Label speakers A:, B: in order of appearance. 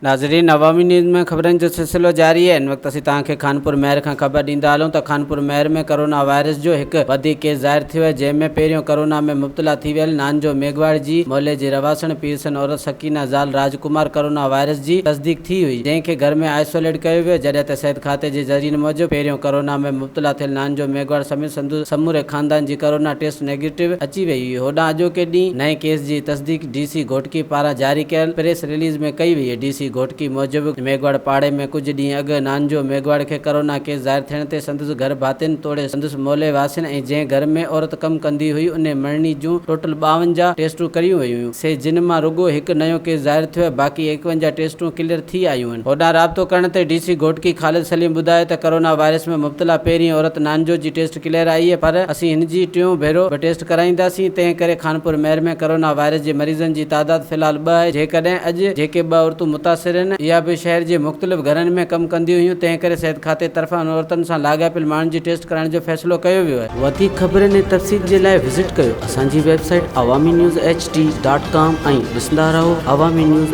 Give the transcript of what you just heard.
A: ناظرين عوامي نيوز ۾ خبرن جو سلسلو جاري آهي هن وقت اسين توهان کي خانپور مهر کان خبر ڏيندا هلون ته خانپور مهر ۾ ڪرونا وائرس جو هڪ وڌيڪ ڪيس ظاهر ٿيو آهي جنهن ۾ پهريون ڪرونا ۾ مبتلا ٿي ويل نانجو ميگهواڙ جي محلي جي رهواسڻ پيرسن عورت سڪينه زال راج ڪمار ڪرونا وائرس جي تصديق ٿي هئي جنهن کي گهر ۾ آئسوليٽ ڪيو ويو جڏهن ته صحت کاتي جي ذريعن موجب پهريون ڪرونا ۾ مبتلا ٿيل نانجو ميگهواڙ سميت سندس سموري خاندان جي ڪرونا ٽيسٽ نيگيٽو اچي وئي هئي هوڏانهن اڄوڪي ڏينهن نئين ڪيس جي تصديق ڊي سي گهوٽڪي پاران جاري ڪيل پريس رليز ۾ ڪئي وئي. ڊي سي گهوٽڪي موجب ميگهواڙ پاڙي ۾ ڪجهه ڏينهن اڳ نانجو ميگهواڙ کي ڪرونا ڪيس ظاهر ٿيڻ تي سندس گهر ڀاتين توڙي سندس محلي واسين ۽ جنهن گهر ۾ عورت ڪم ڪندي هئي انهي مڙني جون ٽوٽل 52 ٽيسٽون ڪريون ويون سي جن مان رڳو هڪ نيو ڪيس ظاهر ٿيو آهي باقي 51 ٽيسٽون ڪليئر ٿي آيون آهن. هوڏانهن رابطو ڪرڻ تي ڊي سي گهوٽڪي خالد سليم ٻڌايو ته ڪرونا وائرس ۾ مبتلا پهرين عورت نانجو جي ٽيسٽ ڪليئر آئي آهي پر اسين هن جي ٽيون ڀيرو به ٽيسٽ ڪرائينداسين تنهن ڪري خانپور مهر ۾ ڪرونا وائرس جي مريضن جي تعداد في الحال ٻه آهي جيڪڏهن اڄ جيڪي ٻه عورتون متاثر آهن اها به شهر جي مختلف گهرن ۾ ڪم ڪنديون هيون تنهن ڪري صحت کاتي طرفان انهن عورتن سان لاڳاپيل ماڻهن جي ٽيسٽ ڪرائڻ جو فيصلو ڪيو ويو آهي. وڌيڪ خبرن ۽ تفصيل جي لاء وزٽ ڪيو اسان جي website Awami news H D dot com ۽ ڏسندا رهو عوامي نيوز.